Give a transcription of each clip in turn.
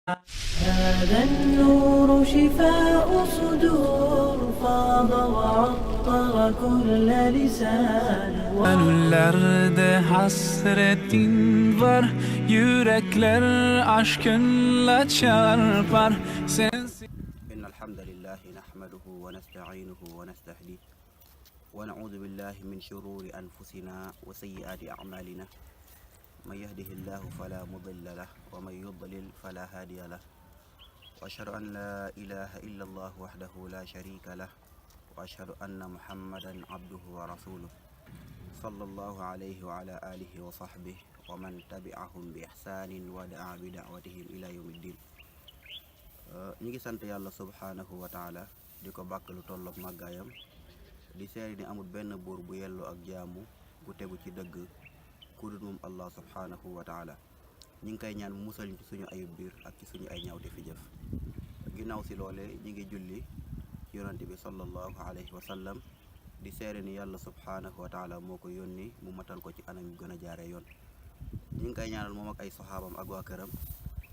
هذا النور شفاء صدور فاض وعطر كل لسان. Gönüllerde hasretin var, yürekler aşkınla çarpar. Sensiz إن الحمد لله نحمده ونستعينه ونستهديه ونعوذ بالله من شرور أنفسنا وسيئات أعمالنا من يهده الله فلا مضل له ومن يضلل فلا هادي له وأشهد أن لا إله إلا الله وحده لا شريك له وأشهد أن محمدا عبده ورسوله صلى الله عليه وعلى آله وصحبه ومن تبعهم بإحسان ودعا بدعوتهم إلى يوم الدين. ñi ngi sant yàlla subhaanahu wa taala di ko bàkk lu tolloog màggaayam di seeri ni amul benn buur bu yelloo ak jaamu gu tegu ci dëgg ku dul moom allah subhaanahu wa taala. ñi ngi koy ñaan musal ci suñu ayub biir ak ci suñu ay ñawte fi jëf. ginnaaw si loole ñi ngi julli yonante bi sallallahu alayhi wa sallam di seeri ni yàlla subhaanahu wa taala moo ko yónni mu matal ko ci anam yu gën a jaare yoon. ñi ngi koy ñaanal moom ak ay saxaabam ak waa këram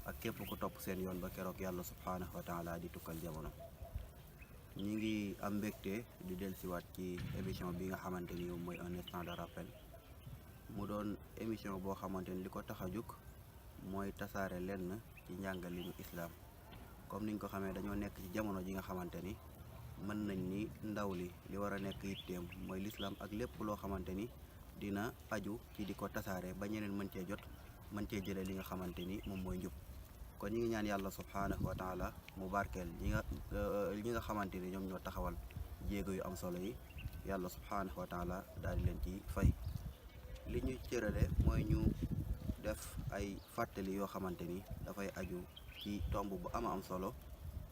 ak képp ku topp seen yoon ba keroog yàlla subhaanahu wa taala di tukkal jamono. ñi ngi am mbégte di dellusiwaat ci émission bi nga xamante ni mooy un instant de rappel mu doon émission boo xamante ni li ko tax a jóg mooy tasaare lenn ci njàngalinu islaam. comme niñ ko xamee dañoo nekk ci jamono ji nga xamante ni mën nañ ni ndaw li war a nekk yitteem mooy lislaam ak lépp loo xamante ni dina aju ci di ko tasaare ba ñeneen mën cee jot mën cee jëlee li nga xamante ni moom mooy njub. kon ñi ngi ñaan yàlla subhaanahu wa taala mu barkeel ñi nga xamante ni ñoom ñoo taxawal jéego yu am solo yi yàlla subhaanahu wa taala daal di leen ci fay. li ñu cërale mooy ñu def ay fàttali yoo xamante ni dafay aju ci tomb bu am solo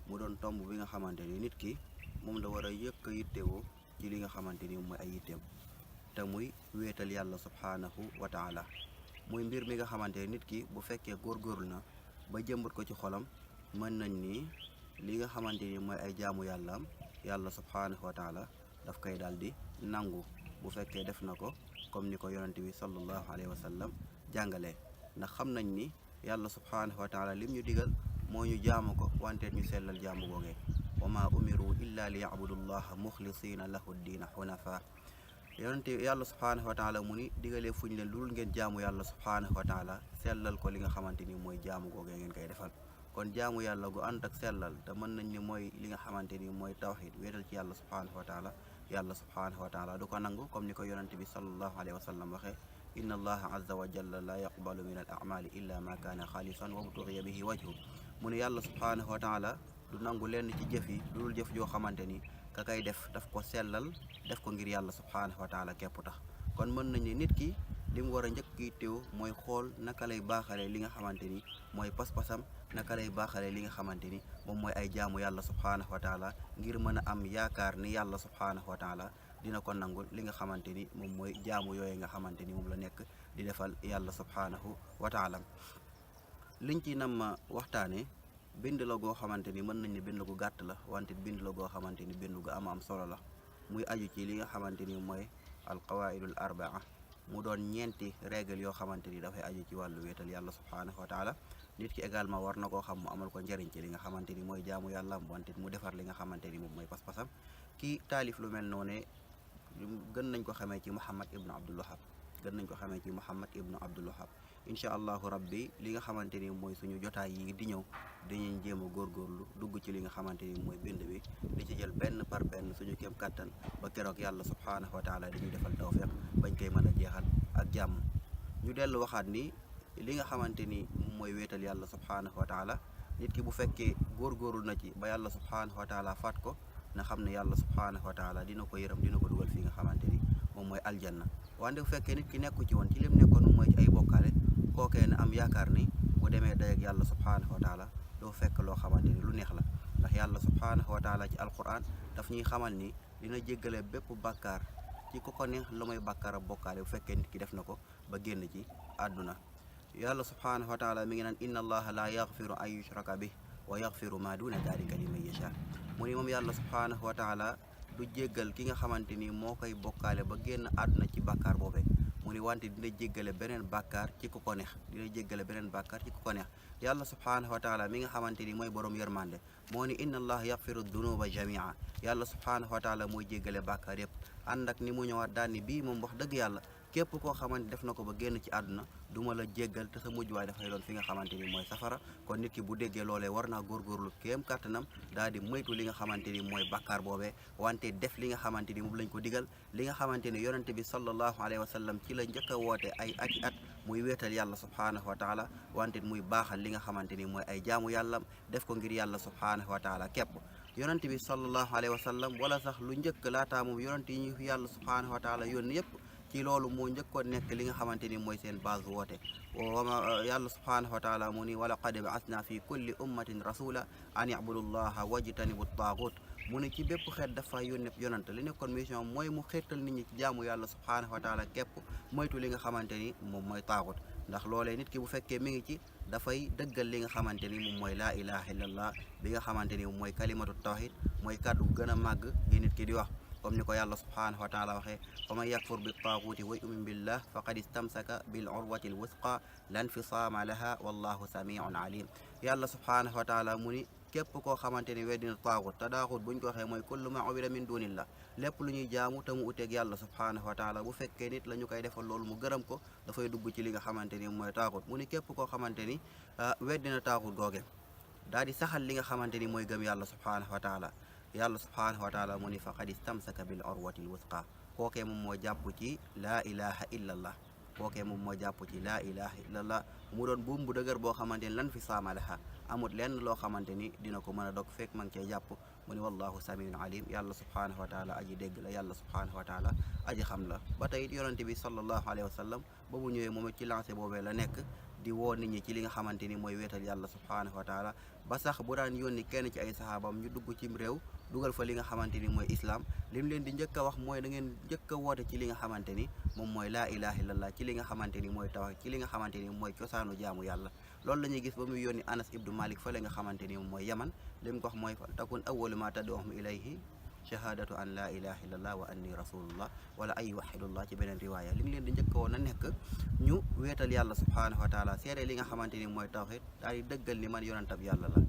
mu doon tomb bi nga xamante ni nit ki moom la war a yëkk a yittewoo ci li nga xamante ni mooy ay yitteem te muy wéetal yàlla subhaanahu wa taala. muy mbir mi nga xamante ni nit ki bu fekkee góorgóorlu na ba jëmbat ko ci xolam mën nañ ni li nga xamante ni mooy ay jaamu yàllaam yàlla subhaanahu wa taala daf koy daal di nangu bu fekkee def na ko comme ni ko yonante bi sallallahu alayhi wa sallam jàngalee. ndax xam nañ ni yàlla subhaanahu wa taala lim ñu digal moo ñu jaamu ko wante ñu sellal jaamu googee wa ma umiru illa li yabudullaha muxlisina lahu diina xunafa. yonente yàlla subhaanahu wa taala mu ni digalee fuñ leen lu dul ngeen jaamu yàlla subhaanahu wa taala sellal ko li nga xamante ni mooy jaamu googee ngeen koy defal. kon jaamu yàlla gu ànd ak sellal te mën nañ ni mooy li nga xamante ni mooy tawxid wéetal ci yàlla subhaanahu wa taala yàlla subhaanahu wa taala du ko nangu comme ni ko yonente bi sallallahu alayhi wa sallam waxee inna allaha azza wa jalla la yaqbalu min al amali illa ma kaana xaalisan wa btughiya bihi wajhu. mu ne yàlla subhaanahu wa taala du nangu lenn ci jëf yi lu dul jëf joo xamante ni ka kay def daf ko sellal def ko ngir yàlla subhaanahu wa taala képp tax. kon mën nañ ne nit ki li mu war a njëkk yi teew mooy xool naka lay baaxalee li nga xamante ni mooy pas-pasam naka lay baaxalee li nga xamante ni moom mooy ay jaamu yàlla subhaanahu wa taala ngir mën a am yaakaar ni yàlla subhaanahu wa taala dina ko nangul li nga xamante ni moom mooy jaamu yooyu nga xamante ni moom la nekk di defal yàlla subhaanahu wa taala. liñ ci nam waxtaane bind la goo xamante ni mën nañ ne bind gu gàtt la wante bind la goo xamante ni bind gu am solo la muy aju ci li nga xamante ni mooy alqawaidul arbaa mu doon ñeenti règle yoo xamante ni dafay aju ci wàllu wéetal yàlla subhaanahu wa taala. nit ki également war na koo xam mu amal ko njëriñ ci li nga xamante ni mooy jaamu yàlla wante mu defar li nga xamante ni moom mooy pas-pasam. kii taalif lu mel noonu gën nañ ko xamee ci Muhammad ibnu Abdul Wahab incha allahu rabbi li nga xamante ni mooy suñu jotaay yi di ñëw dañuy jéem a góorgóorlu dugg ci li nga xamante ni mooy bind bi di ci jël benn par benn suñu kéem kattan ba keroog yàlla subhaanahu wa taala dañuy defal tawfiq bañ koy mën a jeexal ak jàmm. ñu dellu waxaat ni li nga xamante ni mooy wéetal yàlla subhaanahu wa taala nit ki bu fekkee góorgóorlu na ci ba yàlla subhaanahu wa taala faat ko na xam ne yàlla subhaanahu wa taala dina ko yërëm dina ko dugal fi nga xamante ni moom mooy aljanna. wante bu fekkee nit ki nekku ci woon ci lim nekkoon mooy ci ay bokkaale kookee na am yaakaar ni bu demee dajeek yàlla subhaanahu wa taala doo fekk loo xamante ni lu neex la. ndax yàlla subhaanahu wa taala ci alquran daf ñuy xamal ni dina jéggale bépp bàkkaar ci ku ko neex lu may bàkkaar ak bokkaale bu fekkee nit ki def na ko ba génn ci àdduna. yàlla subhaanahu wa taala mi ngi naan inna allaha la yaxfiru an yushraka bih wa yaxfiru ma duna dalika liman yasha. mu ni moom yàlla subhaanahu wa taala du jéggal ki nga xamante ni moo koy bokkaale ba génn àdduna ci bàkkaar boobee mu ni wante dina jéggale beneen bàkkaar ci ku ko neex dina jéggale beneen bàkkaar ci ku ko neex yàlla subhaanahu wa taala mi nga xamante ni mooy borom yërmande moo ni inna allah yaxfiru dunuba jamia yàlla subhaanahu wa taala mooy jéggale bàkkaar yépp ànd ak ni mu ñëwaat daal ni bii moom wax dëgg yàlla képp koo xamante def na ko ba génn ci àdduna duma la jéggal te sa mujj waay dafay doon fi nga xamante ni mooy safara kon nit ki bu déggee loolee war naa góorgóorlu kéem kàttanam daal di moytu li nga xamante ni mooy bàkkaar boobee wante def li nga xamante ni moom lañ ko digal li nga xamante ni yonente bi sallallahu alayhi wa sallam ci la njëkk a woote ay ati at muy wéetal yàlla subhaanahu wa taala wante muy baaxal li nga xamante ni mooy ay jaamu yàllam def ko ngir yàlla subhaanahu wa taala képp yonente bi sallallahu alayhi wa sallam wala sax lu njëkk laataa moom yonente yi ñu yàlla subhaanahu wa taala yónni yëpp ci loolu moo njëkkoon nekk li nga xamante ni mooy seen base woote wama yàlla subhaanahu wa taala mu ni wala qad ba'athna fi kulli ummatin rasula an i'budullaha wajtanibu taagut mu ne ci bépp xeet dafa yónne yonante li nekkoon mission mooy mu xeetal nit ñi ci jaamu yàlla subhaanahu wa taala képp moytu li nga xamante ni moom mooy taagut ndax loolee nit ki bu fekkee mi ngi ci dafay dëggal li nga xamante ni moom mooy laa ilaha illallah bi nga xamante ni moom mooy kalimatu tawhid mooy kàddu gën a màgg gi nit ki di wax comme ni ko yàlla subhaanahu wa taala waxee fa man yakfur bi taaguuti wa yu'min billah faqad istamsaka bil urwati l wusqa lan fisaama laha wallahu samiun alim yàlla subhaanahu wa taala mu ni képp koo xamante ni weddina taagut te daaxut buñ ko waxee mooy kullu ma ubida min dunillah lépp lu ñuy jaamu te mu uteeg yàlla subhaanahu wa taala bu fekkee nit la ñu koy defal loolu mu gërëm ko dafay dugg ci li nga xamante ni mooy taagut mu ni képp koo xamante ni weddina taagut googe daal di saxal li nga xamante ni mooy gëm yàlla subhaanahu wa taala yàlla subhaanahu wa taala mu ni faqad istamsaka bil urwatil wusqa kookee moom moo jàpp ci laa ilaha illallah kookee moom moo jàpp ci laa ilaha illallah mu doon buum bu dëgër boo xamante ni lan fi saamalaha amut lenn loo xamante ni dina ko mën a dog fekk ma ngi cee jàpp mu ni wallahu samiun alim yàlla subhaanahu wa taala aji dégg la yàlla subhaanahu wa taala aji xam la ba tey it yonente bi sallallahu alayhi wa sallam ba mu ñëwee moom ci lancé boobee la nekk di woo nit ñi ci li nga xamante ni mooy wéetal yàlla subhaanahu wa taala ba sax bu daan yónni kenn ci ay sahaabam ñu dugg cim réew dugal fa li nga xamante ni mooy islam lim leen di njëkk a wax mooy da ngeen njëkk a woote ci li nga xamante ni moom mooy laa ilaha illallah ci li nga xamante ni mooy tawhid ci li nga xamante ni mooy cosaanu jaamu yàlla loolu la ñuy gis ba muy yónni Anas ibnu Malik fa la nga xamante ni moom mooy yaman lim ko wax mooy fa takun awwalu ma tad'uhum ilayhi shahadatu an la ilaha illallah wa anni rasulullah wala ay wahidullah ci beneen riwaaya li ngi leen di njëkk woon a nekk ñu weetal yàlla subhaanahu wa taala seede li nga xamante ni mooy tawhid daal di dëggal ni man yonantab yàlla la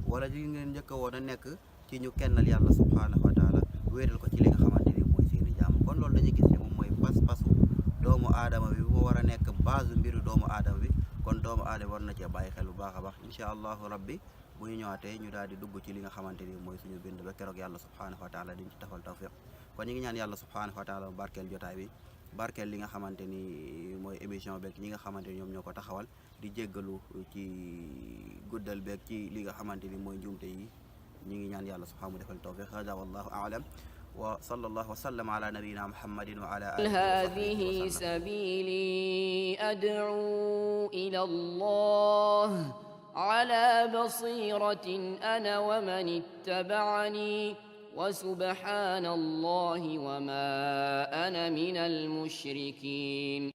wala li ngeen njëkk woon a nekk ci ñu kennal yàlla subhaanahu wa taala wéetal ko ci li nga xamante ni mooy seeni jaamu kon loolu dañuy gis ne moom mooy pas-pasu doomu aadama bi bu ma war a nekk base mbiru doomu aadama bi kon doomu aadama war na cee bàyyi xel bu baax a baax incha allahu rabbi bu ñu ñëwaatee ñu daal di dugg ci li nga xamante ni mooy suñu bind ba keroog yàlla subhaanahu wa taala diñ ci tafal tawfiq kon ñu ngi ñaan yàlla subhaanahu wa taala barkeel jotaay bi barkeel li nga xamante ni mooy émission beeg ñi nga xamante ni ñoom ñoo ko taxawal di jéggalu ci guddal beeg ci li nga xamante ni mooy njuumte yi ñi ngi ñaan yàlla subhaanahu wa defal tawfiq hada wallahu a'lam wa sallallahu wa sallam ala nabiyyina muhammadin wa ala alihi هذه سبيلي أدعو إلى الله على بصيرة أنا ومن اتبعني وسبحان الله وما أنا من المشركين